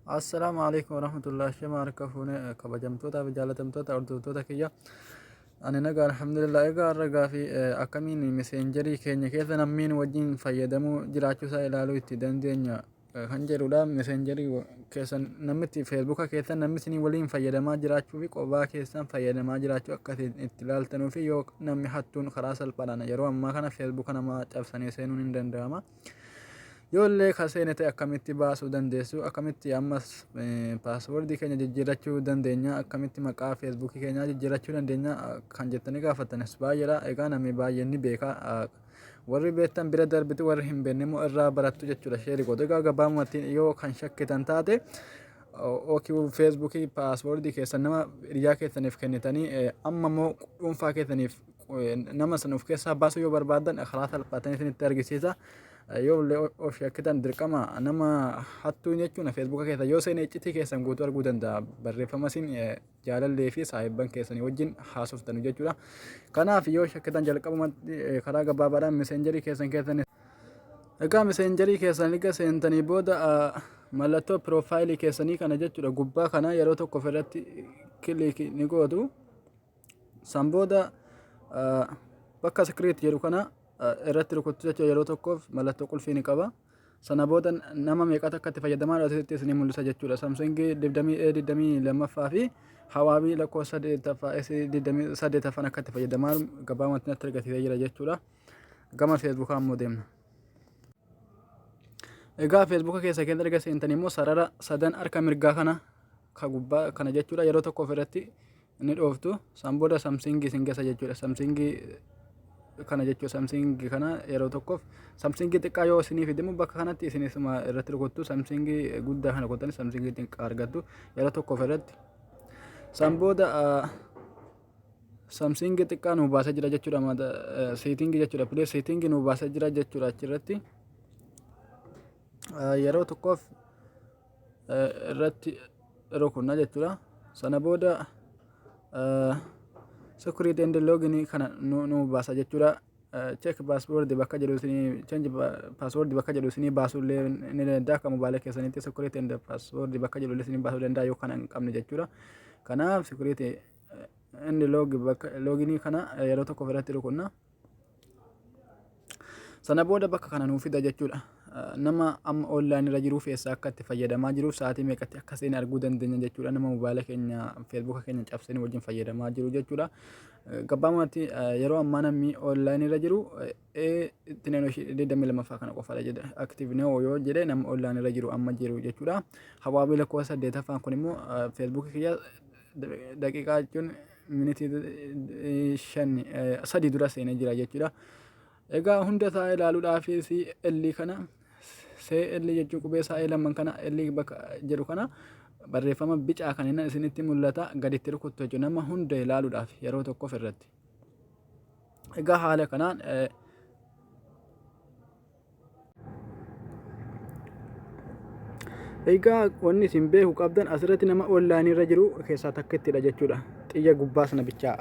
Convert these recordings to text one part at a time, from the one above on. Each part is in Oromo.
Assalaamu alaikum warahmatullahi. Shema harka fuune, kabajamtoota fi jaalatamtoota hordoftoota kiyya. Ani nagaa, alhamdulillah. Egaa har'a gaafii akkamiin messengerii keenya keessa namni wajjin fayyadamuu jiraachuusaa ilaaluu itti dandeenya kan jedhudha. Messengerii keessan namitti Facebooka keessan namni isinii waliin fayyadamaa jiraachuu fi qobaa keessan fayyadamaa jiraachuu akka itti ilaaltanuu fi yoo namni hattuun karaa salphaadhaan yeroo ammaa kana Facebooka namaa cabsanii seenuun hin danda'ama. Yoo illee ka seene ta'e akkamitti baasuu dandeessu? Akkamitti ammas passwordii keenya jijjiirrachuu dandeenya? Akkamitti maqaa Facebookii keenyaa jijjiirrachuu dandeenya kan jettanii gaafattanis baay'eedha. Egaa namni baay'een ni beeka. Warri beektan bira darbitu, warri hin beekne immoo irraa barattu jechuudha. Share godhu. Egaa gabaabumatti yoo kan shakkitan taate OQ Facebookii passwordii keessan nama hiriyaa keessaniif kennitanii amma immoo dhuunfaa keessaniif nama sana of keessaa baasuu yoo barbaadan karaa salphaatiin isinitti argisiisa. Yoo illee of shakkitan dirqama nama hattuun jechuun Facebooka keessa yoo seene iccitii keessan guutuu arguu danda'a. Barreeffama isin jaalallee fi saahibban keessanii wajjin haasoftanu jechuudha. Kanaaf yoo shakkitan jalqabumatti karaa gabaabaadhaan messengerii keessan keessan. Egaa messengerii keessan erga seentanii booda mallattoo profileii keessanii kana jechuudha, gubbaa kana yeroo tokko ofirratti click ni gootu. San booda bakka security jedhu kana irratti rukuttu jechuudha. Yeroo tokkoof mallattoo qulfii ni qaba. Sana booda nama meeqatu akka itti fayyadamaa asitti isinii mul'isa jechuudha. Samsung 22ffaa fi Huawei lakkoofsa 8ffaa S 28ffaan akka itti fayyadamaa gabaabumatti natti argisiisee jira jechuudha. Gama Facebookaa immoo deemna. Egaa Facebooka keessa keessa erga seentanii immoo sarara sadan harka mirgaa kana ka gubbaa kana jechuudha, yeroo tokko ofirratti ni dhooftu. San booda Samsungii isin geessa jechuudha. Samsungii kana jechuudha. Samsungii kana yeroo tokkoof, Samsungii xiqqaa yoo isinii fidimu bakka kanatti isin isuma irratti rukuttu. Samsungii guddaa kana rukuttanii Samsungii xiqqaa argattu yeroo tokkoof irratti. San booda Samsungii xiqqaa nu baasee jira jechuudha. Settingii jechuudha. Please, settingii nu baasee jira jechuudha. Achirratti yeroo tokkoof irratti rukunna jechuudha. Sana booda security and login kana nu baasa jechuudha. Check password bakka jedhu isinii, change password bakka jedhu isinii baasuu illee ni danda'a. Akka mobaayila keessanitti security and password bakka jedhu illee isinii baasuu danda'a yoo kana hin qabne jechuudha. Kanaaf security and log bakka loginii kana yeroo tokko ofirratti rukunna. Sana booda bakka kana nuu fida jechuudha. Nama amma online irra jiruuf, eessa akka itti fayyadamaa jiruuf, sa'aatii meeqatti akka seene arguu dandeenya jechuudha. Nama mobaayila keenya Facebooka keenya cabsanii wajjin fayyadamaa jiru jechuudha. Gabaabumatti yeroo ammaa namni online irra jiru 22ffaa kana qofaadha jedha. Active now yoo jedhe nama online irra jiru amma jiru jechuudha. Huawei lakkoofsa 8ffaan kun immoo Facebookii kiyya daqiiqaa jechuun minitii 5 3 dura seenee jira jechuudha. Egaa hunda isaa ilaaluudhaaf CL kana, CL jechuun qubee isaa lamaan kana, L bakka jedhu kana barreeffama bicaa kan inni isinitti mul'ata gaditti rukuttu jechuudha, nama hunda ilaaluudhaaf yeroo tokkoof irratti. Egaa haala kanaan. Egaa wanni isin beeku qabdan asirratti nama onlineii irra jiru keessaa takkittidha jechuudha. Xiyya gubbaa sana bichaa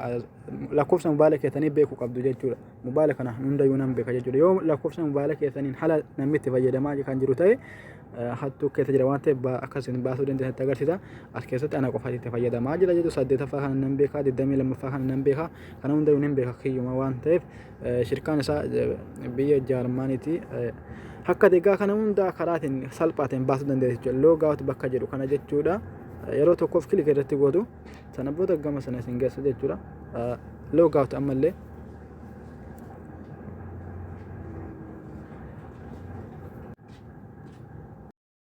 lakkoofsa mobaayila keessanii beeku qabdu jechuudha. Mobaayila kana hundayyuu nan beeka jechuudha. Yoo lakkoofsa mobaayila keessaniin haala namni itti fayyadamaa kan jiru ta'e hattuu keessa jira waan ta'eef akkas isin baasuu dandeessanitti agarsiisa. As keessatti ana qofaatti itti fayyadamaa jira jechuudha. 8ffaa kana nan beeka, 22ffaa kana nan beeka. Kana hundayyuu nan beeka kiyyuma waan ta'eef, shirkaan isaa biyya Jaarmaaniiti. Akka egaa kana hundaa karaatiin salphaatiin baasuu dandeessu jechuudha. Log out bakka jedhu kana jechuudha. Yeroo tokkoof click irratti gootu, sana booda gama sana isin geessa jechuudha. Log out ammallee.